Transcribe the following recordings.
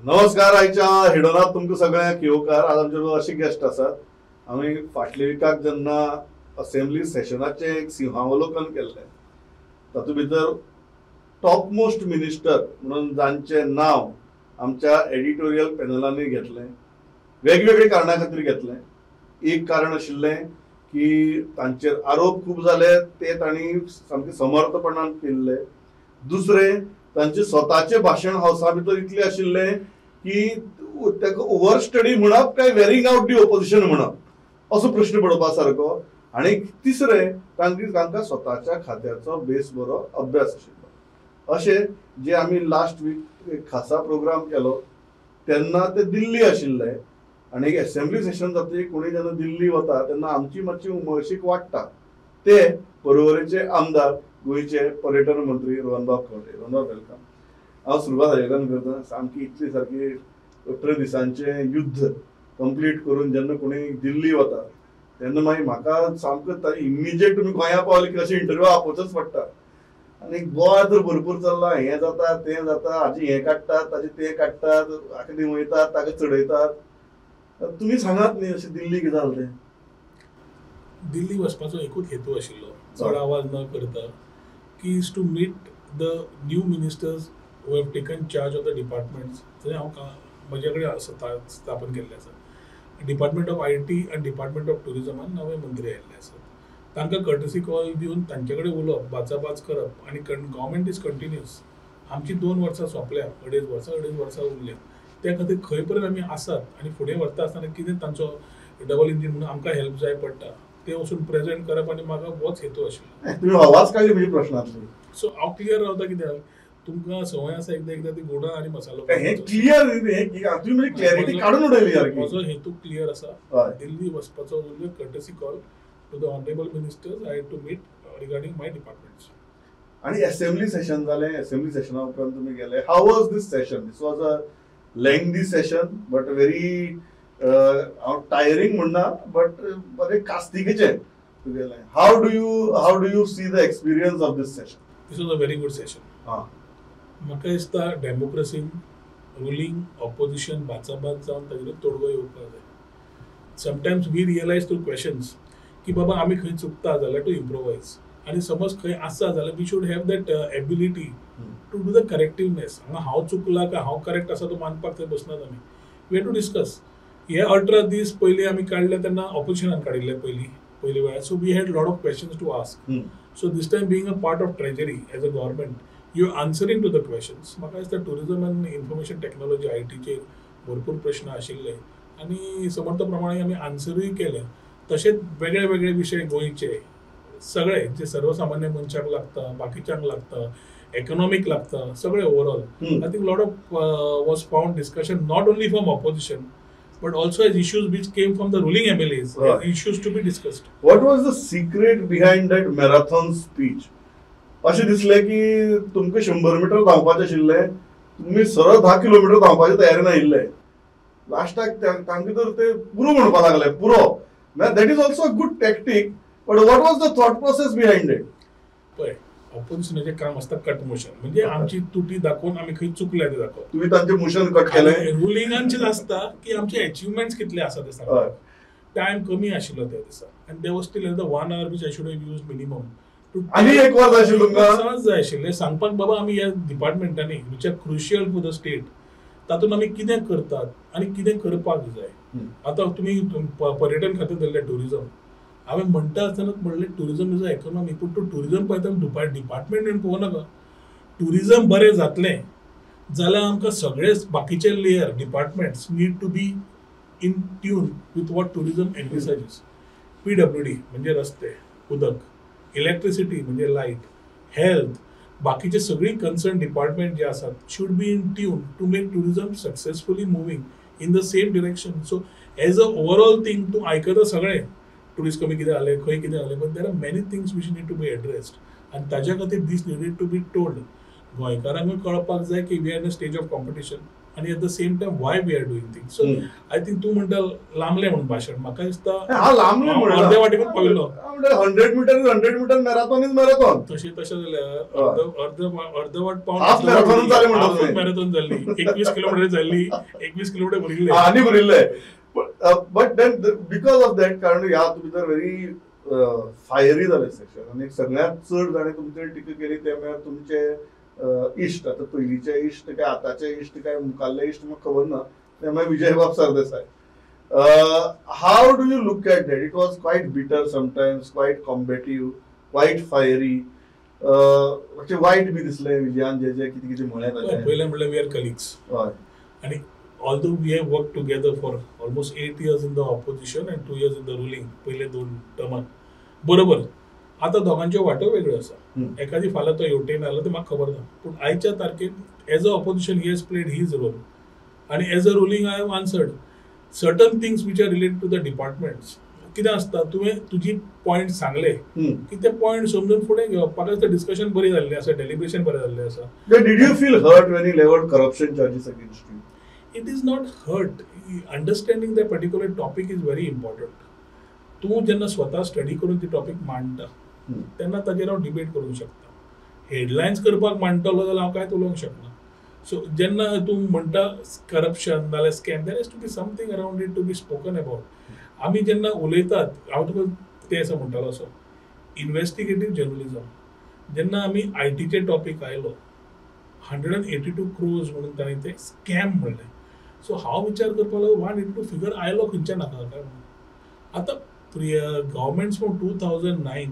नमस्कार, आयच्या हेडोनात तुमकां सगळ्यांक येवकार. आज आमचे बरोबर अशे गेस्ट आसात. आमी फाटल्या विकाक जेन्ना असेंब्ली सेशनाचें एक सिंहावलोकन केल्लें, तातूंत भितर टॉप मोस्ट मिनिस्टर म्हणून जांचें नांव आमच्या एडिटोरियल पॅनलांनी घेतलें, वेगवेगळे कारणां खातीर घेतलें. एक कारण आशिल्लें की तांचेर आरोप खूब जाले, ते तांणी सामके समर्थपणान केल्ले. दुसरें, तांचे स्वताचे भाशण हावसा भितर इतलें आशिल्लें की ताका ओवर स्टडी म्हणप काय वेरिंग आउट दी ओपोजिशन म्हणप असो प्रश्न पडपा सारको. आनी तिसरें, तांकां स्वताच्या खात्याचो बेस बरो अभ्यास आशिल्लो. अशें जे आमी लास्ट वीक एक खासा प्रोग्राम केलो तेन्ना ते दिल्ली आशिल्ले आनी एक एसेंब्ली सेशन जातकीर कोणी जेन्ना दिल्ली वता तेन्ना आमची मातशी उमळशीक वाडटा. ते पर्वरेचे आमदार, गोंयचे पर्यटन मंत्री रोहनबाब खंवटे. रोहनबाब, welcome. हांव सुरवात हाजे करता. सामकी इतली सारकी 18 दिसांचें युद्ध कंप्लीट करून जेन्ना कोणी दिल्ली वता तेन्ना मागीर म्हाका सामको इमिजिएट तुमी गोंया पावले की अशें इंटरव्यू आपोवचोच पडटा. आनी गोवा तर भरपूर चल्लां, हें जाता तें जाता, हाजें हें काडटात, ताजें तें काडटात, हाका देंवयतात, ताका चडयतात. तुमी सांगात न्ही, अशें दिल्ली कितें जालें तें? दिल्ली वचपाचो एकूच हेतू आशिल्लो, चड आवाज न करता, की is to meet the new ministers who have taken charge of the departments. थंय हांव म्हजे कडेन स्थापन केल्ले आसा. डिपार्टमेंट ऑफ IT आनी डिपार्टमेंट ऑफ टुरिजमान नवे मंत्री आयिल्ले आसात. तांकां कर्टसी कॉल दिवन तांचे कडेन उलोवप, बाचाबाच करप आनी गव्हर्मेंट is continuous. आमची 2 वर्सां सोंपल्या, अडेज वर्सां उरल्या. त्या खातीर खंय पर्यंत आमी आसात आनी फुडें व्हरता आसतना कितें तांचो डबल इंजीन म्हणून आमकां हेल्प जाय पडटा ते वचून प्रेजेंट करप आनी म्हाका होच हेतू आशिल्लो. तुमी आवाज काडली म्हणजे प्रश्नांतली. सो हांव क्लियर रावता कित्याक तुमकां संवय आसा एकदां एकदां ती गोडा आनी मसालो. हें क्लियर तुमी म्हणजे क्लॅरिटी काडून उडयली सारकी. म्हजो हेतू क्लियर आसा. दिल्ली वचपाचो उरलो courtesy call to the honourable ministers I had to meet regarding my departments. आनी एसेंब्ली सेशन जालें. एसेंब्ली सेशना उपरांत तुमी गेले. How was this session? This was a lengthy session but very हांव टायरिंग म्हणना, बट बरें कास्तिकेचें तुगेलें. How do you see the experience of this session? This was a very good session. म्हाका दिसता डेमोक्रेसीन रुलींग ऑपोजिशन बाचाबाच जावन ताजेर तोडगो येवपाक जाय. Sometimes we realise through questions की बाबा आमी खंय चुकता जाल्यार टू इम्प्रोवायज, आनी समज खंय आसा जाल्यार we should have that ability to do the correctiveness. हांगा हांव चुकला काय हांव करेक्ट आसा तो मानपाक थंय बसनात आमी. We have to discuss. हे 18 दीस पयलीं आमी काडले तेन्ना ऑपोजिशनान काडिल्ले पयली वेळार. So we had lot of questions to ask. So this time being a part of treasury as a government, you answering to the questions. म्हाका दिसता टुरिजम आनी इन्फॉर्मेशन टेक्नॉलॉजी आयटीचेर भरपूर प्रश्न आशिल्ले आनी समर्थ प्रमाणे आमी आन्सरूय केले. तशेंच वेगळे वेगळे विशय गोंयचे सगळे जे सर्वसामान्य मनशाक लागता, बाकीच्यांक लागता, इकॉनॉमीक लागता, सगळे overall. I think lot of was found discussion not only from opposition but also as issues which came from the ruling MLAs, as issues to be discussed. What was the secret behind that marathon speech? अशें दिसलें की तुमकां 100 metre धांवपाचें आशिल्लें, तुमी सरळ 10 kilometre धांवपाचे तयारेन आयिल्ले. लास्टाक तांकां तर ते पुरो म्हणपाक लागले, पुरो. That is also a good tactic, but what was the thought process behind it? पळय, ऑपोजिशनाचें काम आसता कट मोशन, म्हणजे आमची तुटी दाखोवन आमी खंय चुकल्या ते दाखोवप. तुमी तांचें मोशन कट केलें. रुलिंगांचें आसता की आमचे एचिवमेंट्स कितले आसा ते सांगपाक. टायम कमी आशिल्लो त्या दिसा आनी there was still another 1 hour which I should have used minimum. आनी एक वर जाय आशिल्लें तुमकां? सहज जाय आशिल्लें सांगपाक बाबा आमी ह्या डिपार्टमेंटांनी which are crucial for the state तातूंत आमी कितें करतात आनी कितें करपाक जाय. आतां तुमी पर्यटन खातें धरलें टुरिजम, हांवें म्हणटा आसतनाच म्हणलें टुरिजम is a economy, पूण तूं टुरिजम पळयता डिपार्टमेंट पळोवं नाका. टुरिजम बरें जातलें जाल्यार आमकां सगळे बाकीचे layer departments need to be in tune with what tourism envisages. PWD म्हणजे रस्ते, उदक, इलेक्ट्रिसिटी म्हणजे लायट, हेल्थ, बाकीचे सगळी कन्सर्न डिपार्टमेंट जे आसात should be in tune to make tourism successfully moving in the same direction. So as a overall thing तूं आयकता सगळें टुरिस्ट कमी कितें जालें, खंय कितें जालें, but there are many things which need to be addressed आनी ताज्या खातीर this needed to be told. गोंयकारांकूय कळपाक जाय की we are in a stage of competition आनी at the same time why we are doing things. So I think तूं म्हणटा लांबलें म्हणून भाशण, म्हाका दिसता अर्दे वाटेकूच पाविल्लो. 100 meter is 100 meter, marathon is marathon. तशें तशें जाल्यार अर्दवाट पावन हाफ मॅरेथॉन जाल्ली, 21 किलोमिटर जाल्ली, 21 किलोमिटर भरिल्ले आनी भरिल्ले. But then because of that, कारण ह्या तुमी तर व्हेरी फायरी जालें सेशन आनी सगळ्यांत चड जाणें तुमचेर टिका केली ते म्हळ्यार तुमचे इश्ट, आतां पयलींचे इश्ट काय आतांचे इश्ट काय मुखाल्ले इश्ट म्हाका खबर ना, ते म्हळ्यार Vijaybab Sardesai. How do you look at that? It was quite bitter sometimes, quite combative, quite fiery. मातशें वायट बी दिसलें विजयान जे जे कितें कितें म्हळें ताचें. पयलें म्हणल्यार we are colleagues आनी although we have worked together for almost 8 years in the opposition and 2 years in the ruling, पयले 2 टर्मान बरोबर. आतां दोगांच्यो वाटो वेगळ्यो आसा. एकादी फाल्यां तो हेवटेन आयलो तें म्हाका खबर ना, पूण आयच्या तारखेर as a opposition he has played his role आनी as a ruling I have answered certain things which are related to the departments. कितें आसता, तुवें तुजी पॉयंट सांगले की ते पॉयंट समजून फुडें घेवप. म्हाका दिसता डिस्कशन बरी जाल्लें आसा, डेलिब्रेशन बरें जाल्लें आसा. Did you feel hurt when he levelled corruption charges against you? It is not hurt. Understanding the particular topic is very important. तूं जेन्ना स्वता स्टडी करून ती टॉपीक मांडटा तेन्ना ताजेर हांव डिबेट करूंक शकता. हेडलायन्स करपाक मांडटलो जाल्यार हांव कांयच उलोवंक शकना. सो जेन्ना तूं म्हणटा करप्शन नाल्यार scam, there has to be something around it to be spoken about. आमी जेन्ना उलयतात, हांव तुका तें आसा म्हणटालो असो इनवेस्टिगेटीव जर्नलिजम. जेन्ना आमी आयटीचे टॉपीक आयलो, 182 crores म्हणून ताणें तें स्कॅम म्हणलें. सो हांव विचार करपाक लागलो 182 फिगर आयलो खंयच्यान नाका काय म्हणून. आतां governments from 2009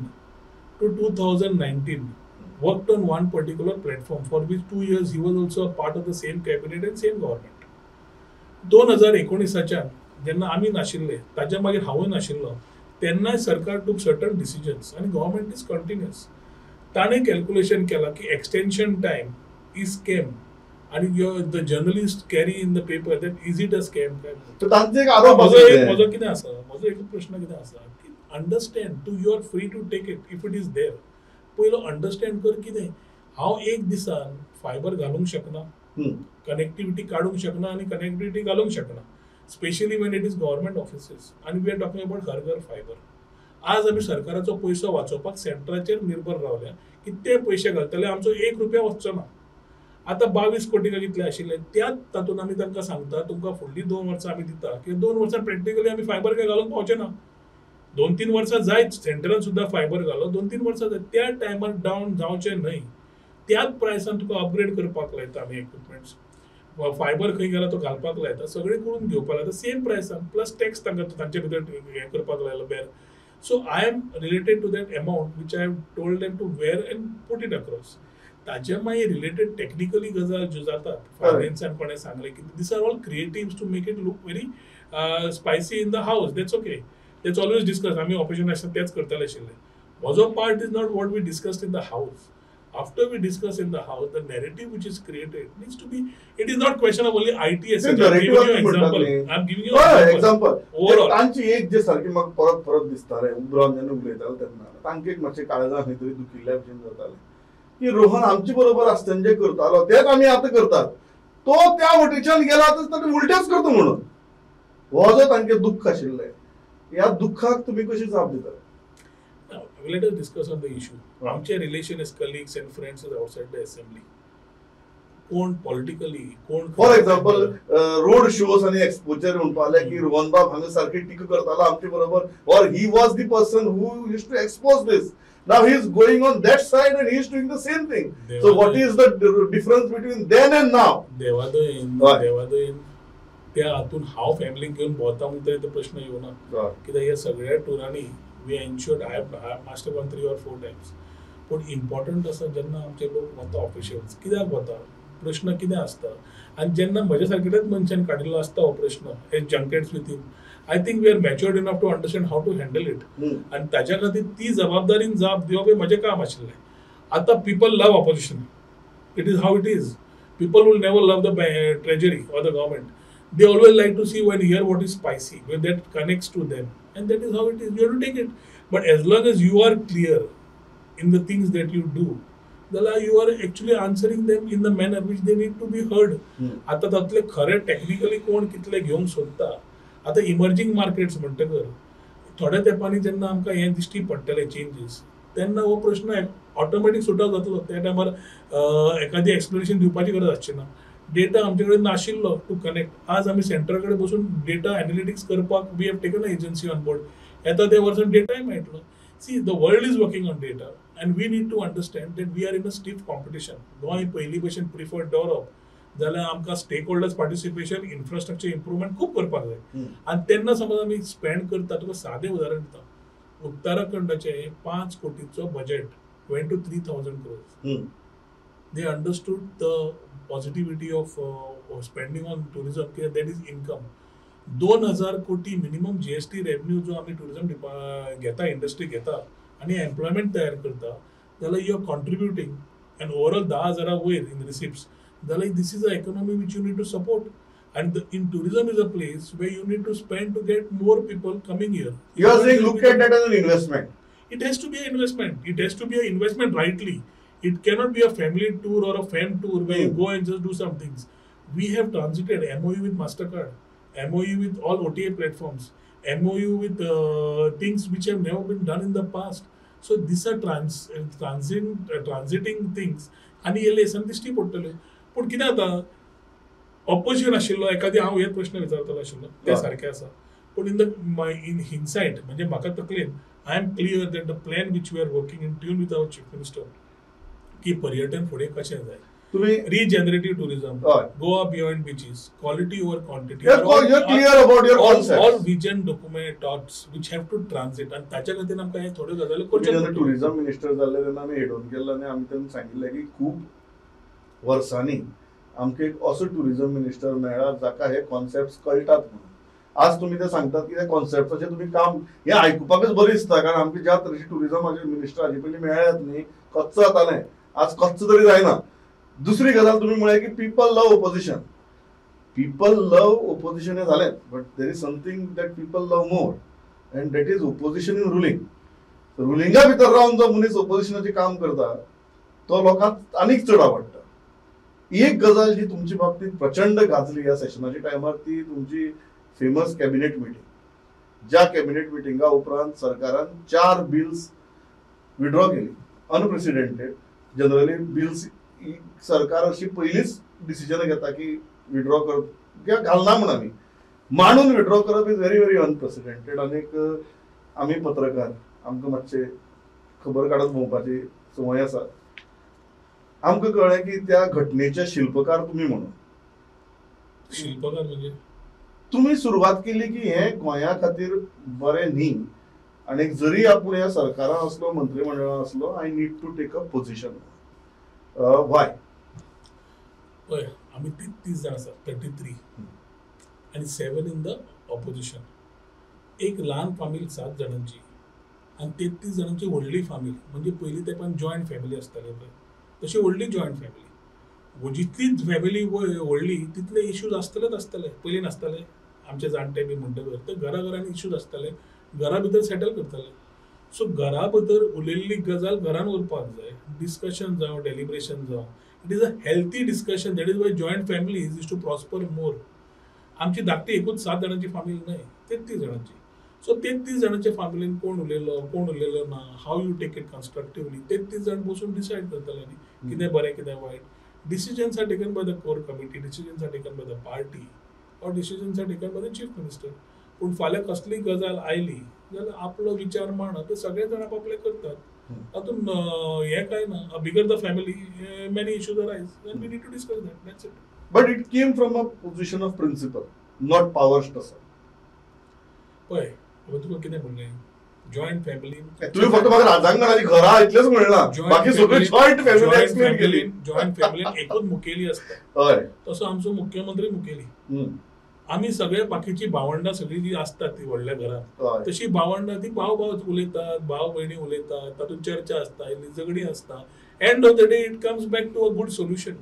to 2019 worked on one particular platform for which 2 years he was also a part of the same cabinet and same government. 2019 जेन्ना आमी नाशिल्ले, ताच्या मागीर हांवूय नाशिल्लो, तेन्नाय सरकार टूक सर्टन डिसिजन्स आनी गव्हर्मेंट is continuous. ताणें कॅल्क्युलेशन केलां की एक्सटेन्शन टायम is scam आनी the journalist carry in the paper that is it a scam काय. म्हजो कितें आसा, म्हजो एक प्रश्न कितें आसा की अंडरस्टँड तूं, you are free to take it if it is there. पयलो अंडरस्टँड कर कितें, हांव एक दिसान फायबर घालूंक शकना, कनेक्टिविटी काडूंक शकना आनी कनेक्टिविटी घालूंक शकना, specially when it is government offices आनी we are talking about घर घर फायबर. आज आमी सरकाराचो पयसो वाचोवपाक सेंट्राचेर निर्भर रावल्या की ते पयशे घालतले, आमचो 1 रुपया वचचो ना. आतां 22 कोटी काय कितले आशिल्ले त्याच तातूंत आमी तांकां सांगता तुमकां फुडलीं 2 वर्सां आमी दिता, कित्याक 2 वर्सां प्रॅक्टिकली आमी फायबर काय घालूंक पावचे ना. 2-3 वर्सां जायत, सेंटरान सुद्दां फायबर घालो 2-3 वर्सां जायत, त्या टायमार डावन जावचें न्हय. त्याच प्रायसान तुका अपग्रेड करपाक लायता आमी इक्विपमेंट्स, फायबर खंय गेला तो घालपाक लायता, सगळें करून घेवपाक लायता सेम प्रायसान, प्लस टॅक्स तांकां तांचे भितर हें करपाक लायलो बेर. So I am related to that amount which I have told them to wear and put it across. ताजे मागीर रिलेटेड टॅक्निकली गजाल ज्यो जातात फायनान्सान कोणें सांगलें की these are all creatives to make it look very spicy in the house, that's okay, that's always discuss. आमी opposition आसतना तेंच करताले आशिल्ले. म्हजो part is not what we discussed in the house. After we discuss in the house, the narrative which is created needs to be, it is not question of only IT. I'm giving you example. I'm giving you example. Overall. तांची एक जे सारकी म्हाका परत परत दिसतालें उब्रान जेन्ना उलयताले तेन्ना तांकां एक मातशें काळजान खंय तरी दुखिल्ल्या भशेन जातालें की रोहन आमचे बरोबर आसतना जें करतालो तेंच आमी आतां करतात, तो त्या वटेच्यान गेला आतां उलटेच करता म्हणून हो जो तांचें दुख्ख आशिल्लें, ह्या दुख्खाक तुमी कशी जाप दितात? Now, let us discuss on the issue. आमचे relation as colleagues and friends is outside the assembly. कोण पॉलिटिकली कोण, फॉर एक्झाम्पल रोड शोज आनी एक्सपोजर म्हणपाक लागले की रोहन बाब हांगा सारकी टिका करतालो आमचे बरोबर, or he was the person who used to expose this. Now he is going on that side and he is doing the same thing. So what is the difference between then and now? देवादयेन देवादयेन त्या हातून हांव फॅमिलीक घेवन भोंवता म्हणून तरी तो प्रश्न येवना, कित्याक ह्या सगळ्या टुरांनी we ensured I must have gone 3 or 4 times. पूण इम्पॉर्टंट आसा जेन्ना आमचे लोक वता ऑफिशियल्स कित्याक वता, प्रश्न कितें आसता, आनी जेन्ना म्हज्या सारकेल्याच मनशान काडिल्लो आसता हो प्रश्न as junkets with him, I think we are matured enough to understand how to handle it. आनी ताज्या खातीर ती जबाबदारीन जाप दिवप हें म्हजें काम आशिल्लें. आतां people love opposition, it is how it is. People will never love the treasury or the government. They always like to see when hear what is spicy, when that connects to them, and that is how it is. You have to take it. But as long as you are clear in the things that you do, जाल्यार you are actually answering them in the manner which they need to be heard. आतां तातूंतले खरें technically कोण कितले घेवंक सोदता. आतां emerging markets म्हणटकर थोड्या तेंपांनी जेन्ना आमकां हें दिश्टी पडटलें चेंजीस तेन्ना हो प्रश्न ऑटोमॅटीक सुट आउट जातलो. त्या टायमार एखादी एक्सप्लेनेशन दिवपाची गरज आसची ना. डेटा आमचे कडेन नाशिल्लो टू कनेक्ट. आज आमी सेंटरा कडेन बसून डेटा एनालिटिक्स करपाक we have taken a agency on board. येता त्या वर्सान डेटाय मेळटलो. See, the world is working on data and we need to understand that we are in a stiff competition. Goa पयलीं भशेन प्रिफर्ड दवरप जाल्यार आमकां stake holders participation, infrastructure improvement खूब करपाक जाय. आनी तेन्ना समज आमी स्पेंड करता, तुका सादें उदाहरण दिता, उत्तराखंडाचे 5 कोटीचो budget went to 3,000 crores. They understood the positivity of spending on tourism, कित्याक that is income. 2,000 कोटी मिनिमम GST revenue जो आमी टुरिझम घेता, इंडस्ट्री घेता आनी एम्प्लॉयमेंट तयार करता जाल्यार you are contributing and overall 10,000 वयर इन रिसिप्ट्स जाल्यार this is a economy which you need to support. And in tourism is a place where you need to spend to get more people coming here. You are saying look at that as an investment. It has to be an investment. It has to be an investment rightly. It cannot be a family tour or a fam tour where you go and just do some things. We have transited MOU with MasterCard, MOU with all OTA platforms, MOU with things which have never been done in the past. So these are transiting things. आनी हे lesson दिश्टी पडटले. पूण कितें जाता, opposition आशिल्लो एखादी हांव हे प्रश्न विचारतलो आशिल्लो ते सारके आसा. पूण इन the in हिनसायट म्हणजे म्हाका तकलेन I am clear that the plan which we are working in tune with our chief minister की पर्यटन फुडें कशें जाय. तुम्ही Regenerative tourism, Goa beyond beaches, quality over quantity, you are clear about your concept, all vision document thoughts which have to transit. आनी ताच्या खातीर आमकां हे थोड्यो गजाली करच्यो. जेन्ना टुरिझम मिनिस्टर जाल्ले तेन्ना आमी हेडोवन केल्लो आनी आमी तांकां सांगिल्लें की खूब वर्सांनी आमकां एक असो टुरिझम मिनिस्टर मेळ्ळा जाका हे कॉन्सेप्ट कळटात म्हणून. आज तुमी ते सांगतात की त्या कॉन्सेप्टाचेर तुमी काम, हें आयकुपाकच बरें दिसता, कारण आमकां ज्या तरेचे टुरिझमाचे मिनिस्टर हाजे पयलीं मेळ्ळ्यात न्ही, कच्च जातालें, आज कच्च तरी जायना. दुसरी गजाल तुमी म्हळें की people love opposition. People love opposition हें जालेंच, but there is something that people love more and that is opposition in ruling. रुलिंगा भितर रावन जो मनीस ओपोजिशनाचें काम करता तो लोकांक आनीक चड आवडटा. एक गजाल जी तुमचे बाबतींत प्रचंड गाजली ह्या सेशनाच्या टायमार ती तुमची फेमस कॅबिनेट मिटींग, ज्या कॅबिनेट मिटिंगा उपरांत सरकारान 4 बिल्स विड्रॉ केली, अनप्रेसिडेंटेड. जनरली बिल्स सरकार अशी पयलीच डिसिजन घेता की विड्रॉ करप किंवा घालना म्हण, आमी मांडून विड्रॉ करप is very very unprecedented. आनीक आमी पत्रकार आमकां मातशें खबर काडत भोंवपाची संवय आसा, आमकां कळ्ळें की त्या घटनेचे शिल्पकार तुमी म्हणून. शिल्पकार म्हणजे तुमी सुरवात केली की हें गोंया खातीर बरें न्ही आनी जरी आपूण ह्या सरकारान आसलो, मंत्रीमंडळान आसलो, I need to take a position. Why? पळय, आमी 33 जाण आसात, 33 आनी 7 इन the opposition. एक ल्हान फामील 7 जाणांची आनी 33 जाणांची व्हडली फामील, म्हणजे पयलीं तेंपान जॉयंट फॅमिली आसताली पळय तशी व्हडली जॉयंट फॅमिली. जितली फॅमिली व्हडली तितले इश्यूज आसतलेच आसतले, पयलीं नासताले. आमचे जाणटे बी म्हणटकर ते घरा घरांनी इश्यूज आसताले, घरा भितर सेटल करताले. सो घरा भितर उलयल्ली गजाल घरान उरपाक जाय. डिस्कशन जावं, डेलिब्रेशन जावं, it is a healthy discussion. That is why joint families is to prosper more. आमची धाकटी एकूच 7 जाणांची फामील न्हय, 33 जाणांची. सो 33 जाणांच्या फामिलीन कोण उलयलो कोण उलयलो ना, how you take it constructively, 33 जाण बसून डिसायड करतले न्ही कितें बरें कितें वायट. Decisions are taken by the core committee, decisions are taken by the party or decisions are taken by the chief minister. पूण फाल्यां कसली गजाल आयली जाल्यार आपलो विचार मांडप ते सगळे जाण आपापले करतात. तातूंत हें कांय ना. Bigger the family, many issues arise and we need to discuss that. That's it. But it came from a position of principle, not power tussle. पळय, हांवें तुका कितें म्हणलें, जॉयंट फॅमिली. तुवें फक्त म्हाका राजांगणाची घरां इतलेंच म्हणलां, बाकी सगळी जॉयंट फॅमिली एक्सप्लेन केली. जॉयंट फॅमिलीन एकूच मुखेली आसता. हय, तसो आमचो मुख्यमंत्री मुखेली. आमी सगळे बाकीची भावंडां सगळीं जी आसतात ती व्हडल्या घरांत, तशी भावंडां ती भाव भाव उलयतात, भाव भयणी उलयतात, तातूंत चर्चा आसता, इल्ली झगडीं आसता. End of the day it comes back to a good solution.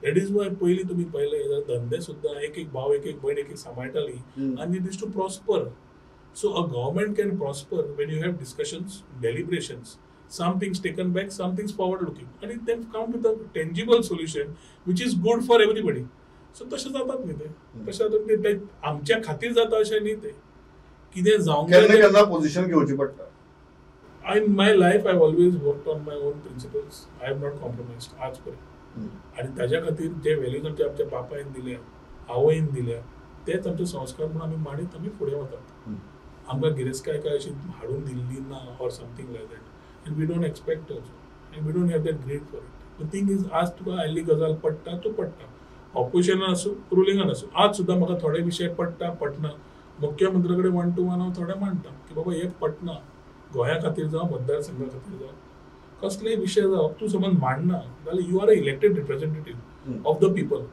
That is why पयलीं तुमी पळयलें जाल्यार धंदे सुद्दां एक एक भाव एक एक भयण एक एक सांबाळटाली आनी it is to prosper. So a government can prosper when you have discussions, deliberations. Some things taken back, some things forward looking, आनी then come with a tangible solution which is good for everybody. So तशें जातात न्ही तें, तशें जाता ते आमच्या खातीर जाता अशें न्ही तें, कितें जावंक केन्ना केन्ना पोझिशन घेवची पडटा. In my life I always worked on my own principles. I have not compromised आज पर्यंत. आनी ताज्या खातीर जे व्हॅल्यूज आमच्या आमच्या बापायन दिल्या, आवयन दिल्या, तेच आमचे संस्कार म्हणून आमी मांडीत आमी फुडें वतात. आमकां गिरेस्तकाय काय अशी हाडून दिल्ली ना or something like that, and we don't expect also, and we don't have that greed for it. The thing is, आज तुका आयिल्ली गजाल पडटा, तूं पडटा, ऑपोजिशनान आसूं रुलिंगान आसूं. आज सुद्दां म्हाका थोडे विशय पडटा पडना, मुख्यमंत्र्या कडेन 1 to 1 हांव थोडे मांडटा की बाबा हे पडना, गोंया खातीर जावं मतदारसंघा खातीर जावं कसलेय विशय जावं तूं समज मांडना जाल्यार you are a elected representative of the people.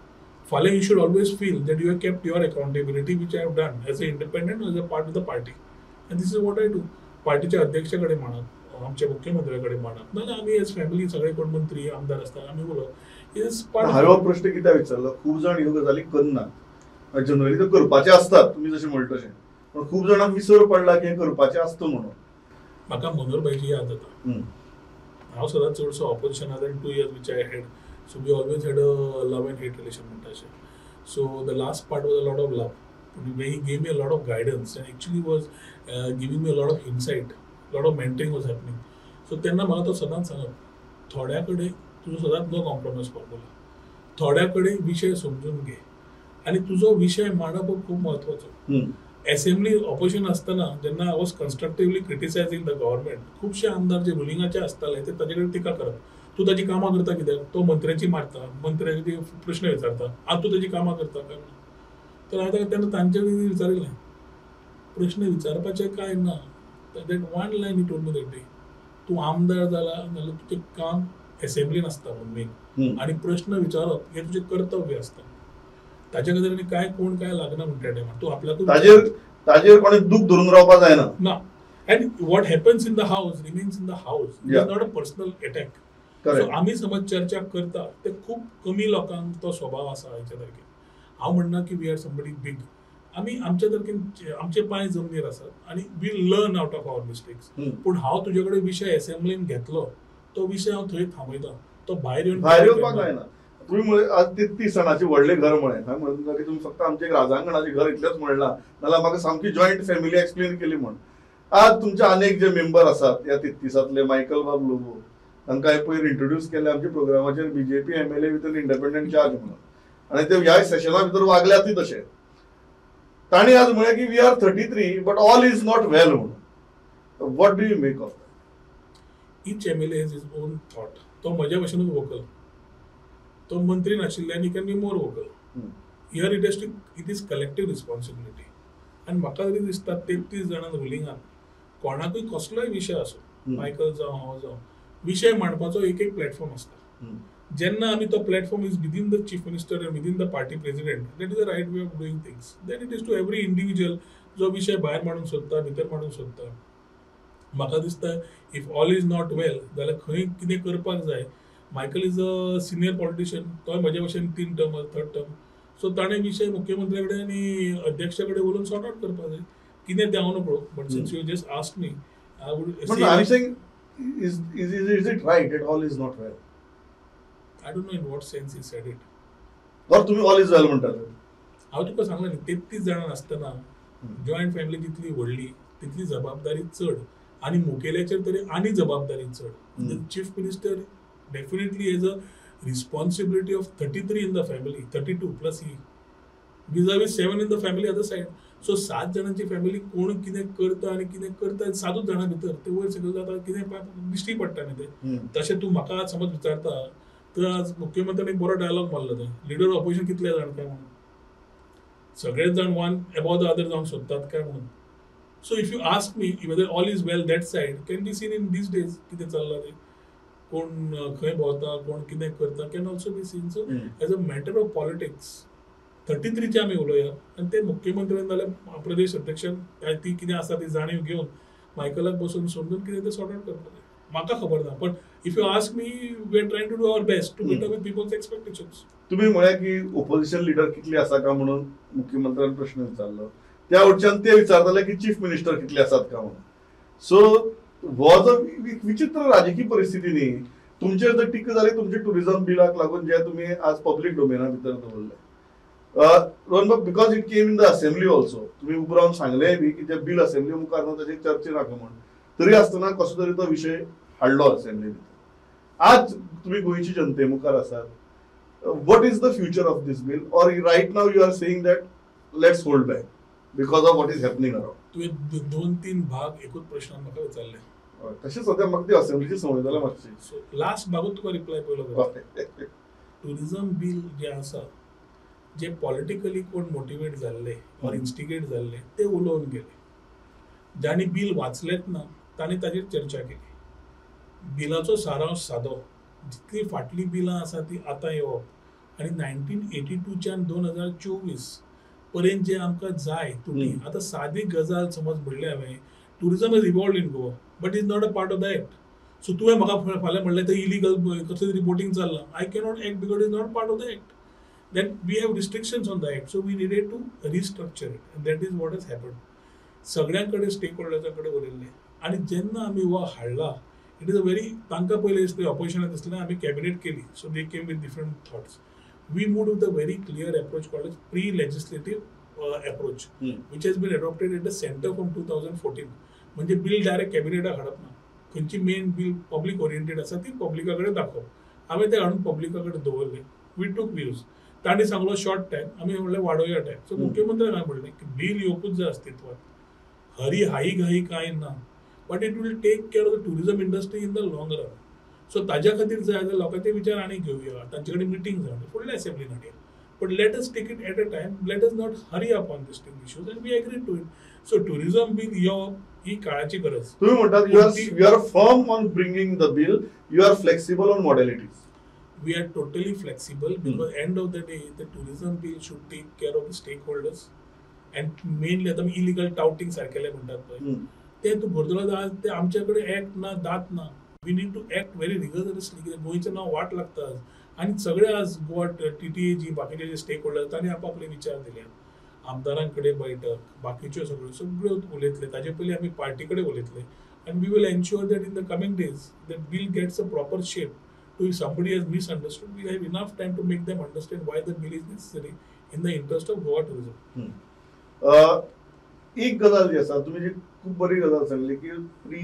फाल्यां you should always feel that you have kept your accountability which I have done as a independent, as a part of the party, and this is what I do. पार्टीच्या अध्यक्षा कडेन मांडप, आमच्या मुख्यमंत्र्या कडेन मांडप, नाजाल्यार आमी as family सगळे कोण मंत्री आमदार आसता आमी उलोवप is part. हांवें हो प्रश्न कित्याक विचारलो, खूब जाण ह्यो गजाली करनात, जनरली त्यो करपाचे आसतात तुमी जशें म्हणटा तशें, पूण खूब जाणांक विसर पडला की हें करपाचें आसता म्हणून. म्हाका मनोहरभाईची याद जाता. हांव सदांच चडसो ऑपोजिशनान 2 years which I had, so we always had a love and hate relation म्हणटा अशें. So the last part was a lot of love, he gave me a lot of guidance and actually was giving me a lot of insight, lot of mentoring was happening. So तेन्ना म्हाका तो सदांच सांगप, थोड्या कडेन तुजो सदांच no compromise formula, थोड्या कडेन विशय समजून घे आनी तुजो विशय मांडप हो खूब म्हत्वाचो. एसेंब्ली ऑपोजिशन आसतना जेन्ना I was constructively criticising the government, खुबशे आमदार जे रुलिंगाचे आसताले ते ताजे कडेन टिका करप, तूं ताजी कामां करता कित्याक, तो मंत्र्याची मारता, मंत्र्याचे प्रश्न विचारता, आतां तूं ताजी कामां करता काय ना. तर हांवें ताका तेन्ना तांचे कडेन विचारिल्लें, प्रश्न विचारपाचें काय ना. That one line he told me that day, तूं आमदार जाला जाल्यार तुजें काम एसेंब्लीन आसता म्हणून मेन, आनी प्रश्न विचारप हें तुजें कर्तव्य आसता. ताच्या खातीर आनी काय कोण काय लागना म्हणटा टायमार तूं आपल्याकूच ताजेर कोणी दूख धरून रावपाक जायना ना. And what happens in the house remains in the house, it is not a personal attack. So आमी समज चर्चा करता ते खूब कमी लोकांक तो स्वभाव आसा हाच्या तारखेर. हांव म्हणना की we are somebody big, आमी आमच्या तारखेन आमचे पांय जमनीर आसात आनी we learn out of our mistakes. पूण हांव तुजे कडेन विशय एसेंब्लीन घेतलो तो विशय हांव थंय थांबयता, तो भायर येवन भायर येवपाक जायना. तुमी म्हळें आज 33 जाणांचें व्हडलें घर म्हळें, हांवें म्हणलें तुमकां की तुमी फक्त आमचें एक राजांगणाचें घर इतलेंच म्हणलां, नाजाल्यार म्हाका सामकी जॉयंट फॅमिली एक्सप्लेन केली म्हूण. आज तुमचे अनेक जे मेंबर आसात ह्या 33तांतले, मायकल बाब लोबो तांकां हांवें पयर इंट्रोड्यूस केले आमच्या प्रोग्रामाचेर, BJP MLA with an independent charge म्हणून, आनी ते ह्या सेशना भितर वागल्यातूय तशे. तांणी आज म्हळें की we are 33 but all is not well म्हणून. What do you make of that? Each MLA has his own thought. तो म्हज्या भशेनूच वोकल, तो मंत्री नाशिल्ल्यान he can be more vocal. Here it has to, it is collective responsibility. आनी म्हाका तरी दिसता 33 जाणां रुलिंगान कोणाकूय कसलोय विशय आसूं, मायकल जावं हांव जावं, विशय मांडपाचो एक एक प्लॅटफॉर्म आसता. जेन्ना आमी तो platform is within the chief minister and within the party president, that is the right way of doing things. Then it is to every individual जो विशय भायर मांडूंक सोदता, भितर मांडूंक सोदता. म्हाका दिसता if all is not well जाल्यार खंय कितें करपाक जाय. Michael is a senior politician, तोय म्हज्या भशेन 3 टर्म 3rd term, सो ताणें विशय मुख्यमंत्र्या कडेन आनी अध्यक्षा कडेन उलोवन सॉर्ट आवट करपाक जाय. कितें तें हांव नकळो, but since you just ask me I would say, I am saying is is it right that all is not well? I don't know in what sense he said it. Or तुमी all is well म्हणटाले? हांव तुका सांगलें न्ही, 33 जाणां आसतना joint family जितली व्हडली तितली जबाबदारी चड, आनी मुखेल्याचेर तरी आनी जबाबदारी चड. Chief minister definitely has a responsibility of 33 in the family, 32 plus he, vis-a-vis 7 in the family other side. So 7 जाणांची फॅमिली कोण कितें करता आनी कितें करता 7 जाणां भितर ते वयर सकयल जाता, कितें दिश्टी पडटा न्ही तें. तशें तूं म्हाका आज समज विचारता तर आज मुख्यमंत्र्यान एक बरो डायलॉग मारलो, थंय लिडर ऑपोजिशन कितले जाण काय म्हणून, सगळेच जाण वन एबोव the other जावंक सोदतात काय म्हणून. So if you ask me whether all is well that side can be seen in these days, कितें चल्लां तें, कोण खंय भोंवता, कोण कितें करता, can also be seen. So as a matter of politics 33चे आमी उलोवया आनी ते मुख्यमंत्र्यान जाल्यार प्रदेश अध्यक्षान ती कितें आसा ती जाणीव घेवन मायकलाक बसून समजून कितें तें सॉर्ट आवट करपाक जाय. म्हाका खबर ना, but if you ask me we are trying to do our best to meet up with people's expectations. तुमी म्हळें की ओपोजिशन लिडर कितली आसा काय म्हणून मुख्यमंत्र्यान प्रश्न विचारलो, त्या वटच्यान ते विचारताले की चीफ मिनिस्टर कितले आसात काय म्हणून. सो हो जो विचित्र राजकीय परिस्थिती न्ही, तुमचेर जर टिका जाली तुमचे टुरिझम बिलाक लागून जे तुमी आज पब्लीक डोमेना भितर दवरले. रोहन बाब, because it came in the assembly also, तुमी उबो रावन सांगलें बी की जे बिल असेंब्ली मुखार ना ताचेर चर्चे नाका म्हूण, तरी आसतना कसो तरी तो विशय हाडलो असेंब्ली भितर. आज तुमी गोंयची जनते मुखार आसात, what is the future of this bill, or right now you are saying that let's hold back because of what is happening around? तुवें दोन तीन भाग एकूच प्रश्नान म्हाका विचारले. तशें सद्या म्हाका ती असेंब्लीची संवय जाल्या मातशी. सो लास्ट भागूच तुका रिप्लाय पयलो करता. टुरिझम बील जें आसा, जे पॉलिटिकली कोण मोटिवेट जाल्ले ऑर इन्स्टिगेट जाल्ले ते उलोवन गेले, जांणी बील वाचलेंच ना तांणी ताजेर चर्चा केली. बिलाचो सारांश सादो, जितली फाटलीं बिलां आसा ती आतां येवप आनी 1982च्यान 2024 पर्यंत जे आमकां जाय तुटी. आतां सादी गजाल समज म्हणलें हांवें, tourism is evolved in Goa but is not a part of the act. So तुवें म्हाका फाल्यां म्हणलें तें इलिगल कसलें रिपोर्टींग चल्लां, I cannot act because is not part of the act. Then we have restrictions on the act, so we needed to restructure it, and that is what has happened. सगळ्यां कडेन stake होल्डर्सां कडेन उलयल्लें आनी जेन्ना आमी हो हाडला, it is a very, तांकां पयलें दिसलें ऑपोजिशनाक दिसलें आमी कॅबिनेट केली, so they came with different thoughts. We moved with a very clear approach called as pre legislative approach, which has been adopted at the centre from 2014. म्हणजे bill direct कॅबिनेटाक हाडप ना, खंयची मेन बिल पब्लीक ओरिएंटेड आसा ती पब्लिका कडेन दाखोवप. हांवें तें हाडून पब्लिका कडेन दवरलें, we took views. तांणी सांगलो शॉर्ट टायम, आमी म्हणलें वाडोवया टायम. सो मुख्यमंत्र्यान हांवें म्हणलें की बिल येवपूच जाय अस्तित्वात, हरी हाई घाई कांय ना, but it will take care of the tourism industry in the long run. So ताज्या खातीर जाय जाल्यार लोकांचे विचार आनी घेवया, तांचे कडेन मिटींग जावन फुडल्या असेंब्लीन हाडया, but let us take it at a time, let us not hurry up on this thing issues, and we agree to it. So tourism bill येवप ही काळाची गरज. तुम्ही म्हणतात you are firm on bringing the bill, you are flexible on modalities. We are totally flexible because end of the day the tourism bill should take care of the stakeholders, and mainly आता illegal touting सारकेले म्हणटात पळय ते तूं भरतलो आज ते आमचे कडेन act ना दात ना. We need to act very rigorously, कित्याक गोंयचें नांव वाट लागता आज. आनी सगळे आज गोवा टीटीए जी बाकीचे जे स्टेक होल्डर्स तांणी आपआपले विचार दिले, आमदारां कडेन बैठक बाकीच्यो सगळ्यो सगळ्यो उलयतले, ताजे पयलीं आमी पार्टी कडेन उलयतले, and we will ensure that in the coming days that bill gets a proper shape. To if somebody has misunderstood, we have enough time to make them understand why the bill is necessary in the interest of Goa tourism. एक गजाल जी आसा, तुमी जी खूब बरी गजाल सांगली की प्री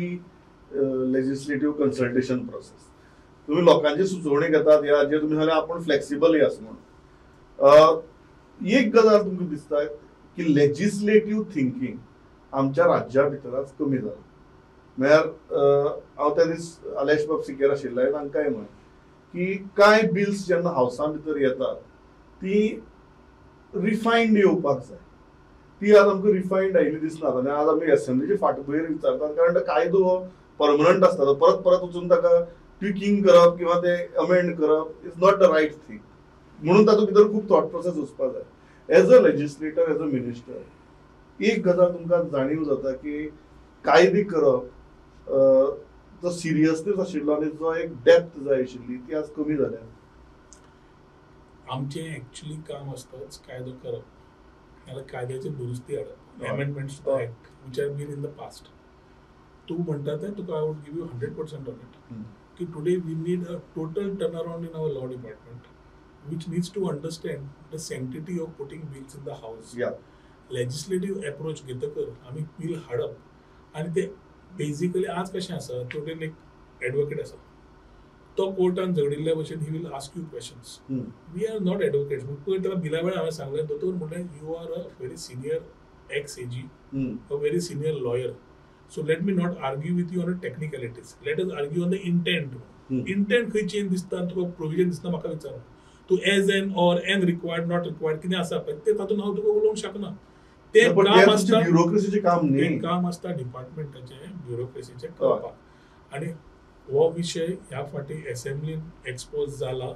लेजिस्लेटिव्ह कन्सल्टेशन प्रोसेस, तुमी लोकांची सुचोवणी घेतात ह्या हाजेर तुमी सांगलें आपूण फ्लेक्सिबलय आसा म्हणून. एक गजाल तुमकां दिसता की लेजिस्लेटिव्ह थिंकींग आमच्या राज्या भितर आज कमी जाला. म्हळ्यार हांव त्या दीस आलेश बाब सिकेर आशिल्ले, तांकांय म्हळें की कांय बिल्स जेन्ना हावसा भितर येतात ती रिफायन्ड येवपाक जाय, ती आज आमकां रिफायन्ड आयिल्ली दिसना. आनी आज आमी एसेंब्लीचे फाटभुंयेर विचारतात, कारण तो कायदो परमनंट आसता, तो परत परत वचून ताका ट्विकींग करप किंवा ते अमेंड करप is not the right thing. म्हणून तातूंत भितर खूब थॉट प्रोसेस वचपाक जाय. As a legislator, as a minister, एक गजाल तुमकां जाणीव जाता की कायदे करप जो सिरियसनेस आशिल्लो आनी जो एक डेप्थ जाय आशिल्ली ती आज कमी जाल्या. आमचें एक्चुअली काम आसताच कायदो करप, नाल्यार कायद्याची दुरुस्ती हाडप, amendments to the act which have been in the past. तूं म्हणटा तें तुका I would give you 100% on it की today we need a total turn around in our law department which needs to understand the sanctity of putting bills in the house. Legislative approach घेतकर आमी bill हाडप आनी ते basically आज कशें आसा, total एक advocate आसा तो कोर्टान झगडिल्ल्या भशेन he will ask you questions. We are not advocates. पयर ताका बिला वेळार हांवें सांगलें, दोतोर म्हणलें you are a very senior ex AG, a very senior lawyer, so let me not argue with you on the technicalities, let us argue on the intent. Intent खंय change दिसता तुका प्रोविजन दिसता म्हाका विचार, तूं as an or an required not required कितें आसा पळय तें तातूंत हांव तुका उलोवंक शकना. तें काम आसता ब्युरोक्रेसीचें काम न्ही, तें काम आसता डिपार्टमेंटाचें ब्युरोक्रेसीचें करपाक. आनी हो विशय ह्या फावटी एसेंब्लीन एक्सपोज जाला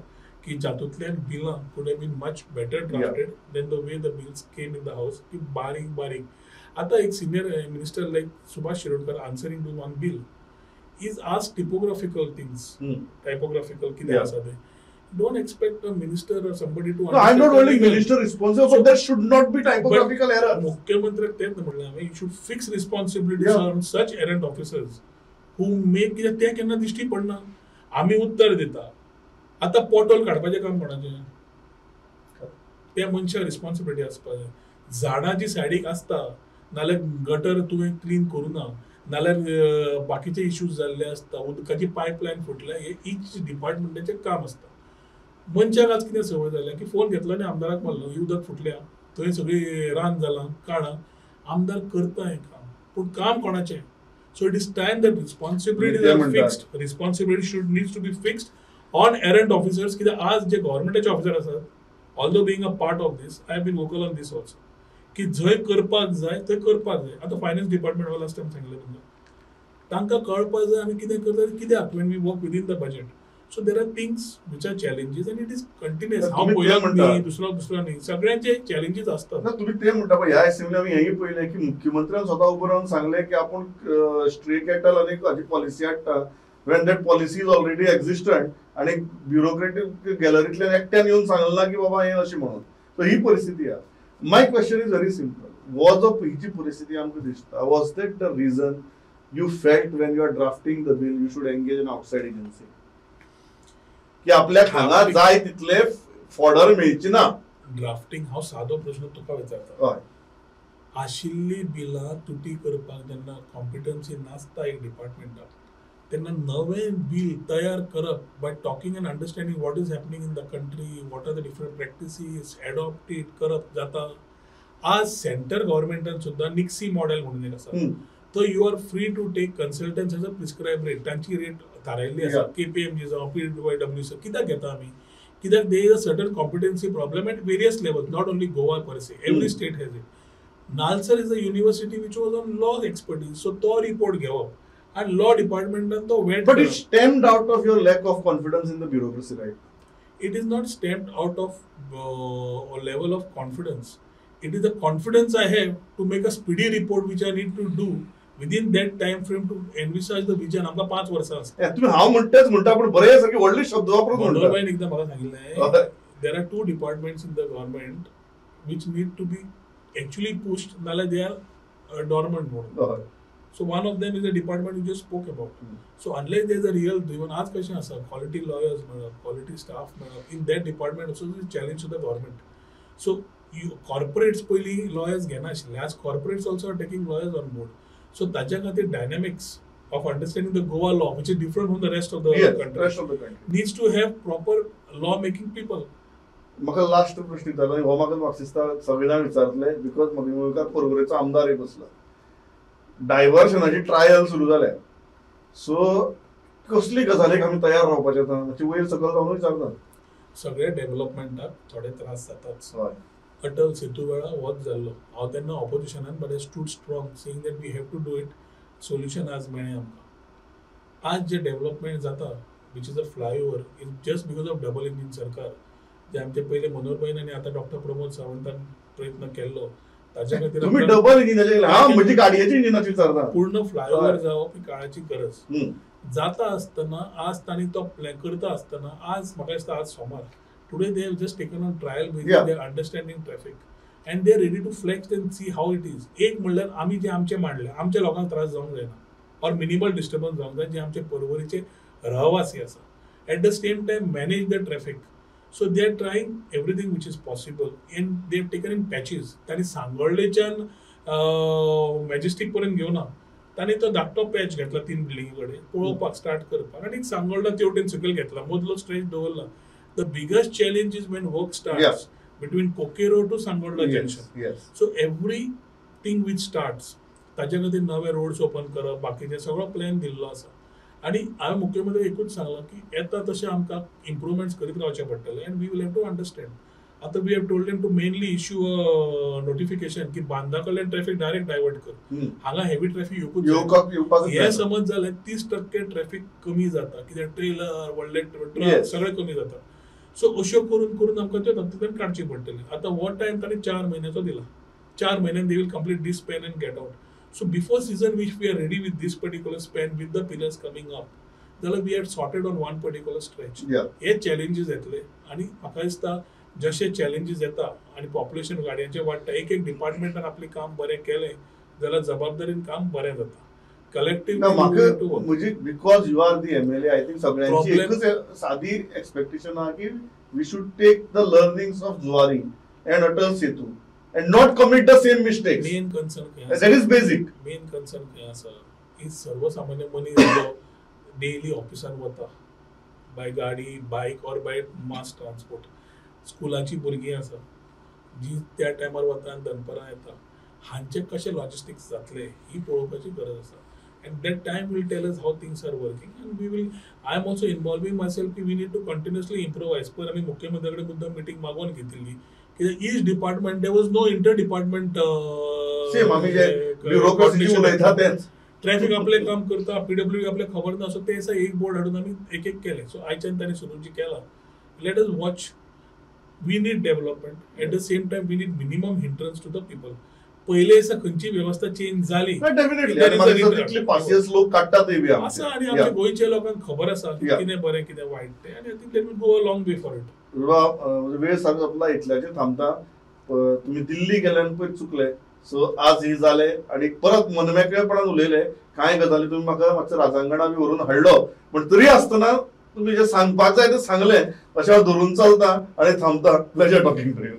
की जातूंतल्यान बिलां could have been much better drafted than the way the bills came in the house, की बारीक बारीक. आतां एक senior minister like Subhash Shirodkar answering to one bill is ask typographical things, typographical कितें आसा तें. Don't expect a minister or somebody to No, I'm not holding minister responsible, but there should not be typographical error. मुख्यमंत्र्याक तेंच म्हणलें हांवें, you should fix responsibilities on such errant officers who make, कित्याक तें केन्ना दिश्टी पडना. आमी उत्तर दिता. आतां पोटोल काडपाचें काम कोणाचें? त्या मनशाक रिस्पॉन्सिबिलिटी आसपा जाय. झाडां जी सायडीक आसता, नाल्यार गटर तुवें क्लीन करूं ना, नाल्यार बाकीचे इश्यूज जाल्ले आसता, उदकाची पायपलायन फुटल्या, हे इच डिपार्टमेंटाचें काम आसता. मनशाक आज कितें संवय जाल्या की फोन घेतलो आनी आमदाराक मारलो, ही उदक फुटल्या, थंय सगळी रान जालां, काडा. आमदार करता हें काम, पूण काम कोणाचें? So it is time that responsibility are fixed. Responsibility should needs to be fixed on errant officers. कित्याक आज जे गव्हर्मेंटाचे ऑफिसर आसात, although being a part of this, I have been vocal on this also, की जंय करपाक जाय थंय करपाक जाय. आतां फायनान्स डिपार्टमेंट वाला आसता सांगलें तुमकां, तांकां कळपाक जाय आमी कितें करता कित्याक, when we work within the budget. So there are things which are challenges and it is continuous. हांव पयलो न्ही, दुसरो दुसरो न्ही, सगळ्यांचे चॅलेंजीस आसतात. ना तुमी ते म्हणटा, ह्या असेंब्ली आमी हेंय पळयलें की मुख्यमंत्र्यान स्वता उबो रावन सांगलें की आपूण स्ट्रे कॅटल आनी हाची पॉलिसी हाडटा, when that policy is already existent, आनी ब्युरोक्रेटीक गॅलरींतल्यान एकट्यान येवन सांगलें ना की बाबा हें अशें म्हणून. सो ही परिस्थिती आहा. My question is very simple. Was of ही जी परिस्थिती आमकां दिसता, was that the reason you felt when you are drafting the bill you should engage an outside agency, की आपल्याक हांगा जाय तितले फॉर्डर मेळची ना? ड्राफ्टिंग हांव सादो प्रश्न तुका विचारता. आशिल्ली बिलां तुटी करपाक जेन्ना कॉम्पिटन्सी नासता एक डिपार्टमेंटाक, तेन्ना नवें बील तयार करप by talking and understanding what is happening in the country, what are the different practices, adopt it करप जाता. आज सेंटर गव्हर्मेंटान सुद्दां निक्सी मॉडेल म्हणून एक आसा, तो you are free to take consultants as a prescribe rate. तांची रेट थारायल्ली आसा, केपीएमजी जावं पीडब्ल्यूसी, कित्याक घेता आमी? कित्याक there is a certain competency problem at various level, not only Goa per se, every state has it. NALSAR is a university which was on law expertise, so तो report घेवप आनी law डिपार्टमेंटान तो wait. But it stemmed out of your lack of confidence in the bureaucracy, right? It is not stemmed out of level of confidence. It is the confidence I have to make a speedy report which I need to do within that time frame to envisage the vision. आमकां 5 वर्सां आसा. तुमी हांव म्हणटाच म्हणटा, पूण बरे सारके व्हडले शब्द वापरून म्हणटा. मनोहरभाईन एकदां म्हाका सांगिल्लें, there are 2 departments in the government which need to be actually pushed, नाल्यार they are dormant म्हणून. So one of them is a department you just spoke about. So unless there is a real driven, आज कशें आसा, quality lawyers मेळप, quality staff मेळप, in that department also is challenge to the government. So you corporates पयलीं lawyers घेनाशिल्ले, आज corporates also are taking lawyers on board. So ताच्या खातीर dynamics of understanding the Goa law, which is different from the rest of the country, needs to have proper law making people. म्हाका last प्रश्न विचारलो, हो म्हाका म्हाका दिसता सगळे जाण विचारतले, because म्हज्या मुखार पर्वरेचो आमदार एक बसला. डायवर्शनाची ट्रायल सुरू जाल्या, सो कसली गजालीक आमी तयार रावपाचें आतां, मातशें वयर सकयल जावन विचारता. सगळे डेव्हलपमेंटाक थोडे त्रास जाताच. अटल सेतू वेळा होच जाल्लो, हांव तेन्ना ऑपोजिशनान, but I stood strong saying that we have to do it. Solution आज मेळ्ळें आमकां. आज जे डेव्हलपमेंट जाता, which is a flyover, is just because of double engine सरकार, जे आमचे पयले मनोहरभाईन आनी आतां डॉक्टर प्रमोद सावंतान प्रयत्न केल्लो, ताच्या खातीर डबल इंजिनाचे गाडयेचे इंजिनाची विचारता. पूर्ण फ्लायओवर जावप ही काळाची गरज जाता आसतना आज तांणी तो प्लॅन करता आसतना, आज म्हाका दिसता आज सोमार, today they have just taken on trial basis, they are understanding traffic and they are ready to flex and see how it is. एक म्हणल्यार आमी जे आमचे मांडले, आमच्या लोकांक त्रास जावंक जायना ऑर मिनिमल डिस्टर्बन्स जावंक जाय, जे आमचे पर्वरीचे रहवासी आसा. At the same time manage the traffic. So they are trying everything which is possible and they have taken in patches. तांणी सांगोळ्ळेच्यान मॅजेस्टीक पर्यंत घेवना, तांणी तो धाकटो पॅच घेतला 3 बिल्डिंगी कडेन पळोवपाक स्टार्ट करपाक, आनी सांगोळ्ळा तेवटेन सकयल घेतला, मदलो स्ट्रेच दवरला. The biggest challenge is when work starts between Coqueiro to Sangolda junction. So everything which starts, ताच्या खातीर नवे रोड्स ओपन करप, बाकीचे सगळो प्लॅन दिल्लो आसा. आनी हांवें मुख्यमंत्री एकूच सांगलां की येता तशें आमकां इम्प्रुवमेंट्स करीत रावचें पडटलें and we will have to understand. आतां we have told them to mainly issue a notification की बांदा कडल्यान ट्रॅफिक डायरेक्ट डायवर्ट कर, हांगा हेवी ट्रॅफिक येवकूच. हें समज जालें 30% ट्रॅफिक कमी जाता, कित्याक ट्रेलर, व्हडले ट्रक सगळें कमी जाता. सो अश्यो करून करून आमकां त्यो तातूंतल्यान काडची पडटली. आतां हो टायम ताणें 4 म्हयन्याचो दिला, 4 म्हयन्यान they will complete this span and get out. So before season which we are ready with this particular span with the pillars coming up, जाल्यार we are sorted on one particular stretch. हे challenges येतले आनी म्हाका दिसता जशे challenges येता आनी population गाडयांचें वाडटा, एक एक डिपार्टमेंटान आपलें काम बरें केलें जाल्यार जबाबदारीन काम बरें जाता. कलेक्टिव्ह. म्हाका म्हणजे because you are the MLA, I think सगळ्यांची एकच सादी एक्सपेक्टेशन आहा की we should take the learnings of Zuari and Atal Setu and not commit the same mistakes. Main concern that is basic. Main concern खंय आसा की सर्वसामान्य मनीस जो डेली ऑफिसान वता बाय गाडी, बायक ऑर बाय मास ट्रान्सपोर्ट, स्कुलाची भुरगीं आसा जी त्या टायमार वता आनी दनपरां येता, हांचे कशें लॉजिस्टिक्स जातले ही पळोवपाची गरज आसा. And that time will tell us how things are working, and we will, I am also involving myself की we need to continuously improvise. पयर आमी मुख्यमंत्र्या कडेन मुद्दम मिटींग मागोवन घेतिल्ली की each department, there was no inter department. Same आमी जे bureaucracy उलयता तेच. ट्रॅफिक आपलें काम करता, पीडब्ल्यू आपलें खबर ना, सो ते दिसा एक बोर्ड हाडून आमी एक एक केलें. सो आयच्यान तांणी सुरू जी केलां, let us watch. We need development, at the same time we need minimum hindrance to the people. पयले दिसा खंयची वेवस्था चेंज जाली डेफिनेटली लोक काडटात आसा, आनी आमच्या गोंयच्या लोकांक खबर आसा की कितें बरें कितें वायट तें, आनी I think that will go a long way for it. वेळ सारको सोंपला, इतल्याचेर थांबता. तुमी दिल्ली गेल्यान पयर चुकले, सो आज ही जाले आनी परत मनमेकळेपणान उलयले. कांय गजाली तुमी म्हाका मातशें राजांगणा बी व्हरून हाडलो, पूण तरी आसतना तुमी जें सांगपाक जाय तें सांगलें, अशें हांव धरून चलता आनी थांबता. Pleasure talking to you.